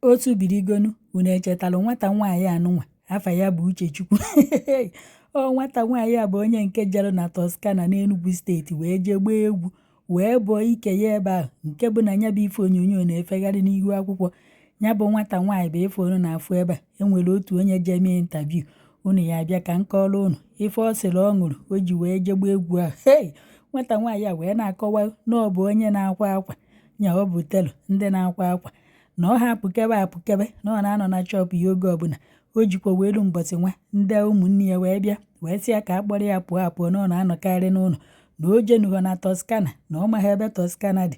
Otu birigonu, unu echetalụ nwata nwaanyị anụnwa afa ya bụ Uchechukwu? Ọ nwata nwaanyị a bụ onye nke jere na Toscana n'Enugu Steeti wee jee gbaa egwu, wee bọọ ike ya ebe ahụ, nke bụ na ya bụ ife onyonyo na-efegharị n'ihu akwụkwọ. Ya bụ nwata nwaanyị bụ ife unu na-afụ ebe a. Enwere otu onye jee mee interview unu, ya abịa ka m kọọrọ unu ife ọ sịrị ọ ṅụrụ o ji wee jee gbaa egwu ahụ. Hei, nwata nwaanyị a wee na-akọwa na ọ bụ onye na-akwa akwa nya, ọ bụ tailor, ndị na-akwa akwa, na ọ ha apụkebe apụkebe, na ọ na-anọ na shop ya oge ọbụla. O jikwa wee lu mbọsị nwa ndị ụmụnne ya wee bịa wee sị ya ka a kpọrọ ya pụọ apụọ, na ọ na-anọkarị n'ụlọ, na o jenughọ na Toscana, na ọ maghị ebe Toscana dị.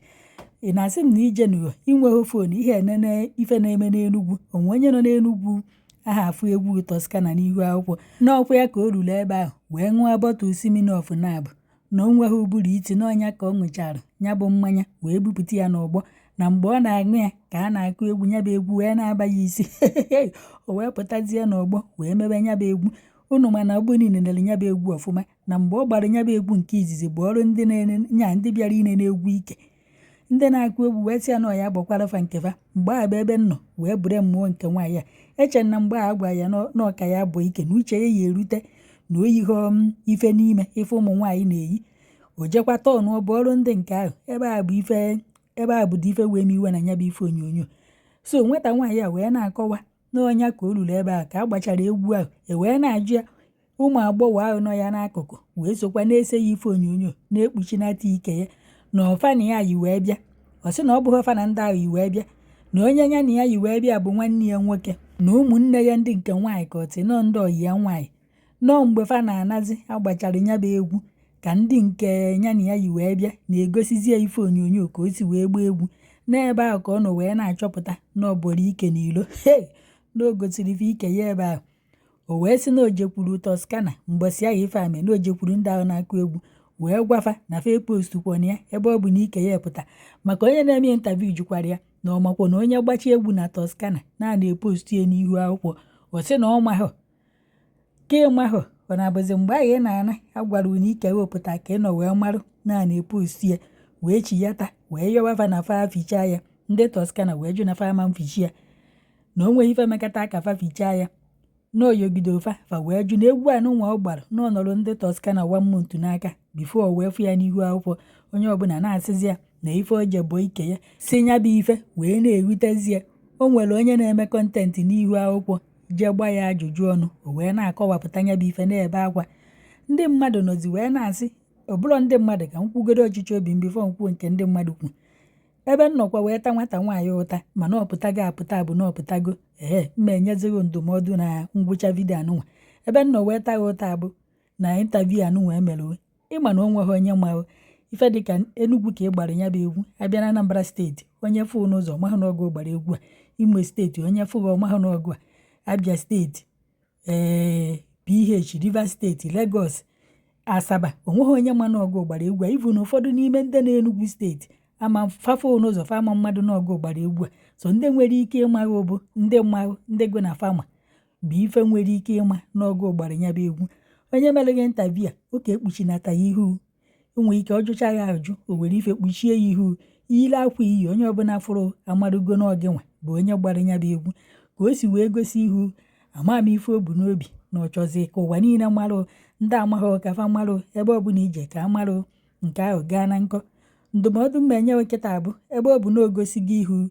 Ị na-asị m na ijenughọ, inweghị phone ihe enene ife na-eme n'Enugwu? Onwe onye nọ n'Enugwu aha afụ egwu Toscana n'ihu akwụkwọ? N'ọkwa ya ka o ruru ebe ahụ wee ṅụọ bottle Smirnoff na-abụ na o nweghị ụbụrụ iti n'ọnya ka ọ ṅụchara ya bụ mmanya wee bupụta ya n'ọgbọ. Na mgbe ọ na-aṅụ ya ka a na-akụ egwu, ya bụ egwu wee na-aba ya isi, o wee pụtazie n'ọgbọ wee mebe ya bụ egwu. Unu mana ọ bụ niile nere ya bụ egwu ọfụma, na mgbe ọ gbara ya bụ egwu nke izizi bụ ọrụ ndị na-ene nya, ndị bịara inene egwu ike, ndị na-akụ egwu wee sị ya na ọ ya gbakwara fa nke fa. Mgbe a bụ ebe m nọ wee bure mmụọ nke nwaanyị a eche na mgbe a gwa ya na ọka ya bụ ike na uche ya ya erute na oyighọ ife n'ime ife ụmụ nwaanyị na-eyi. O jekwa tọnụ ọ bụ ọrụ ndị nke ahụ ebe a bụ ife ebe a bụ ife wee m iwe na ya bụ ife onyonyo. So nwata nwaanyị a wee na-akọwa n'ọnya ka o ruru ebe ahụ ka a gbachara egwu ahụ, e wee na-ajụ ya, ụmụ agbọghọ ahụ nọ ya n'akụkụ wee sokwa na-ese ya ife onyonyo na-ekpuchinata ike ya, na ọfa na ya yi wee bịa. Ọ sị na ọ bụghị ọfa na ndị ahụ yi wee bịa, na onye ya na ya yi wee bịa bụ nwanne ya nwoke na ụmụnne ya ndị nke nwaanyị, ka ọ tị nọọ ndị ọyị ya nwaanyị nọọ. Mgbe fa na-anazi agbachara ya bụ egwu ka ndị nke ya na ya yi wee bịa na-egosizi ya ife onyonyo ka o si wee gbaa egwu n'ebe ahụ, ka ọ nọ wee na-achọpụta na ọ bọrọ ike n'ilo. Hei, na o gosiri ife ike ya ebe ahụ. O wee sị na o jekwuru Toscana mbọsị ahụ ife ame, na o jekwuru ndị ahụ na-akụ egwu wee gwafa na fa epostukwana ya, ebe ọ bụ na ike ya pụta. Maka onye na-eme interview jukwara ya na ọ makwa na onye gbachi egwu na Toscana na a na-epostu ya n'ihu akwụkwọ. Ọ sị na ọ mahụ ka ịmahụ ọ na-abụzi mgbe ahụ ị na-ana a gwara unu ike wepụta ka ị nọ wee marụ na a na-epostu ya, wee chiyata wee yọwa fa na fa fichaa ya. Ndị Toscana wee jụ na fa ama mfichi ya, na o nweghị ife mekata ka fa fichaa ya, na oyogido fa fa wee jụ na egwu anụnwa ọ gbara na ọ nọrọ ndị Toscana one month n'aka before o wee fụ ya n'ihu akwụkwọ. Onye ọbụla na-asịzi ya na ife o je bụ ike ya si ya bụ ife wee na-ewutezi ya. O nwere onye na-eme content n'ihu akwụkwọ jee gba ya ajụjụ ọnụ, o wee na-akọwapụta ya bụ ife na-ebe akwa. Ndị mmadụ nọzi wee na-asị ọbụlọ ndị mmadụ ka m kwugodo ọchịchị obi m before m kwuo nke ndị mmadụ kwu. Ebe m nọkwa wee ta nwata nwaanyị ụta, mana ọ pụtago apụta bụ na ọ pụtago. Ee, mma enyezighị ndụmọdụ na ngwụcha video anụnwa. Ebe m nọ wee ta ya ụta bụ na interview anụnwa emere ịma na o nweghị onye ma ife dịka Enugwu ka ị gbara ya bụ egwu. Abịa na Anambra Steeti, onye fụ n'ụzọ ọmahụ n'ọgụ gbara egwu a. Imo Steeti, onye fụghị ọmahụ n'ọgụ a. Abia Steeti, ee, PH, Rivers Steeti, Lagos, Asaba, onweghị onye ma n'ọgụ gbara egwu a. Ivu na ụfọdụ n'ime ndị na-Enugu Steeti ama fafo n'ụzọ fa ama mmadụ n'ọgụ gbara egwu a. So ndị nwere ike ịmaghị bụ ndị mmaghụ ndị gụ na fama bụ ife nwere ike ịma n'ọgụ gbara ya bụ egwu. Onye mere gị interview a oke ekpuchinata ya ihu, o nwere ike ọ jụcha ya ajụ, o were ife kpuchie ya ihu, yiri akwa iyi, onye ọbụla fụrụ amarugo n'ọgị nwa bụ onye gbara ya bụ egwu. Ka o si wee gosi ihu, ama m ife o bu n'obi, na ọ chọzi ka ụwa niile marụ, ndị amaghị ka fa marụ, ebe ọ bụla ije ka a marụ nke ahụ gaa na nkọ. Ndụmọdụ m enyewe kịta bụ, ebe ọ bụ na o gosi gị ihu,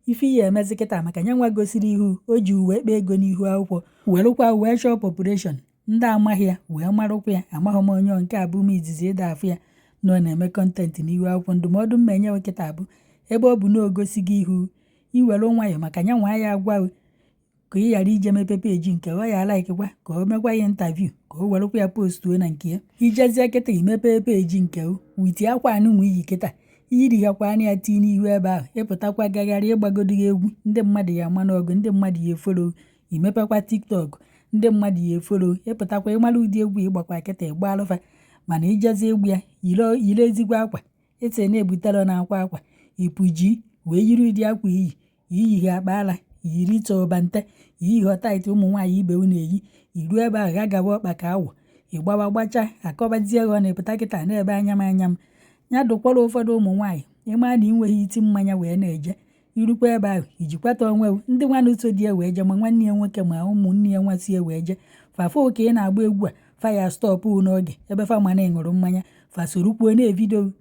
ife ihe emezi kịta maka nya nwa gosiri ihu, o ji uwe kpee ego n'ihu akwụkwọ, werụkwa wee chọọ population, ndị amaghị ya wee marụkwa ya. Amaghị m onye nke a bụ m izizi ịda afụ ya na ọ na-eme content n'ihu akwụkwọ. Ndụmọdụ m enyewe kịta bụ, ebe ọ bụ na o gosi gị ihu, iwere nwayọ maka nya nwa ya agwa ka ị ghara ije mepe peji nke ọ ya laikikwa ka o mekwa ya interview, ka o werekwa ya postuo na nke ya. Ijezie kịta imepe peji nke witi akwa anụnwa iyi kịta iyirighakwa anya ya tii n'ihu ebe ahụ, ịpụtakwa gagharị ịgbagodo gị egwu, ndị mmadụ ya ama n'ọgụ, ndị mmadụ ya efollow. Imepekwa TikTok, ndị mmadụ ya efollow. Ịpụtakwa ịmara ụdị egwu ịgbakwa kịta ịgba alụfa. Mana ijezi egwu ya yiri ezigbo akwa ịtị na-ebutere na-akwa akwa ịpụ ji wee yiri ụdị akwa iyi iyighi akpa ala, yiri tọbante, yighi tight ụmụ nwaanyị ibe unu eyi iru ebe ahụ ga gawa ọkpa ka awọ ịgbawa gbacha akọbazie gị ọ na-epụta kịta na-ebe anya m anya m ya dụkwara. Ụfọdụ ụmụ nwaanyị, ịma na ị nweghị iti mmanya wee na-eje. Irukwa ebe ahụ, ijikwata onwe ndị nwanne so di ya wee jee, ma nwanne ya nwoke ma ụmụnne ya nwa si ya wee jee. Fafo ka ị na-agba egwu a, fa ya stop n'oge ebe fa ma na ị ṅụrụ mmanya, fa sorokwuo na-evideo.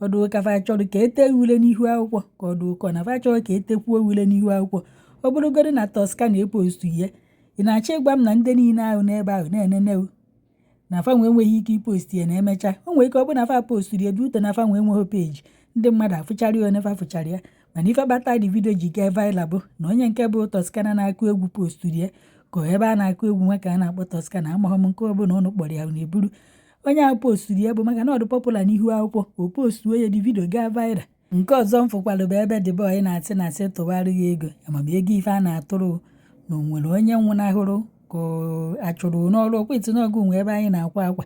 Ọdụ ka fa chọrọ ka ete ule n'ihu akwụkwọ, ka ọ dị ụkọ na fa chọrọ ka etekwuo ule n'ihu akwụkwọ. Ọ bụrụgodị na Toscana epostu ya, ị na-achọ ịgwa m na ndị niile ahụ n'ebe ahụ na-enene na fa nwee enweghị ike ipost ya? Na emechaa, o nwere ike ọ bụ na fa posturu ya dute na fa nwee enweghị peji, ndị mmadụ afụchara ya, one fa fụchara ya. Mana ife kpata dị video ji gaa viral bụ na onye nke bụ Toscana na-akụ egwu posturu ya, ka ebe a na-akụ egwu nwa ka a na-akpọ Toscana, amaghị m nke ọbụla ụnụ kpọrọ ya na-eburu. Onye ahụ posturu ya bụ maka na ọ dị popular n'ihu akwụkwọ, o postuo ya, dị video gaa viral. Nke ọzọ m fụkwalụ bụ ebe the boy na-asị na asị tụgharị ya ego amamiego ife a na-atụrụ na o nwere onye nwụnahụrụ ka achụrụ n'ọrụ ọkwa n'ọgụ nwe ebe anyị na-akwa akwa,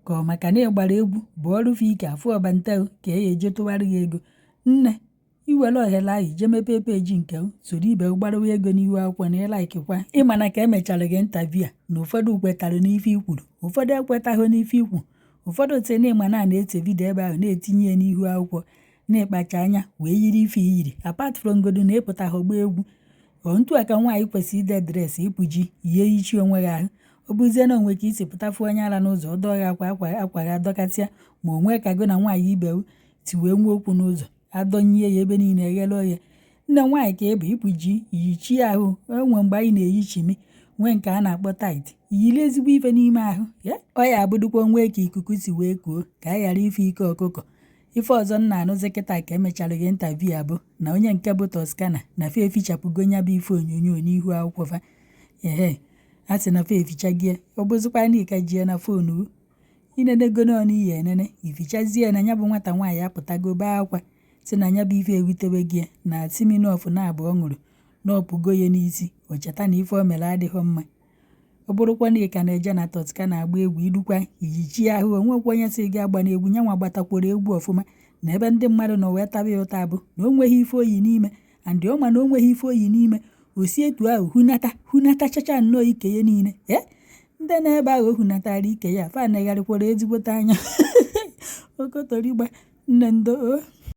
ka ọ maka na ịgbara egwu bụ ọrụ fe ike afụ ọbante ka e eje tụgharị ya ego. Nne, iwere ohere ahụ ije mepee peji nke soro ibe gbarawa ego n'ihu akwụkwọ na ịlaikikwa. Ịma na ka emechara gị interview a, na ụfọdụ kwetara n'ife ikwuru, ụfọdụ ekwetaghị n'ife ikwu. Ụfọdụ sị na ịma na a na-ese video ebe ahụ na-etinye ya n'ihu akwụkwọ, na-ịkpacha anya wee yiri ife iyiri. Apart from godo na ịpụtaghị gba egwu, ọ ntu a ka nwaanyị kwesịrị ide dress ịpụ ji yie ichi onwe gị ahụ. Ọ bụzie na onwe ka isi pụta fụ onye ara n'ụzọ, ọ dọọ gị akwa akwa akwa gị adọkasịa, ma o nwee ka gị na nwaanyị ibe si wee nwee okwu n'ụzọ, adọnye ya ebe niile eghele oghe. Nne, nwaanyị ka ị bụ, ịpụ ji yichie ahụ. Enwe mgbe anyị na-eyi chimi, nwee nke a na-akpọ tight, yiri ezigbo ife n'ime ahụ ọ ya abụdụkwa nwee ka ikuku si wee kuo ka a ghara ife ike ọkụkọ. Ife ọzọ m na-anụzi kịta ka emechara gị interview a bụ na onye nke bụ Toscana na fa efichapụgo nya bụ ife onyonyo n'ihu akwụkwọ fa. Ehe, a sị na fa efichagie. Ọ bụzikwa na ịka jie na phone inenego n'ọnụ iyi enene ifichazie na ya bụ nwata nwaanyị apụtago bee akwa, si na ya bụ ife ewutebe gị na Smirnoff na abụọ ọ ṅụrụ na ọpụgo ya n'isi, o cheta na ife o mere adịghị mma. Ọ bụrụkwa na ị ka na-eje na Toscana agba egwu, irukwa iyichi ahụ, onwekwa onye sị gị agba n'egwu. Nyanwa gbatakworo egwu ọfụma na ebe ndị mmadụ nọ wee taba ya ụta bụ na o nweghị ife oyi n'ime, and ọ ma na o nweghị ife oyi n'ime, o si etu ahụ hunata hunatachacha nnọọ ike ya niile. Ee, ndị na-ebe ahụ o hunatara ike ya, fa negharịkwara ezigbote anya okotorigba. Nne, ndo o.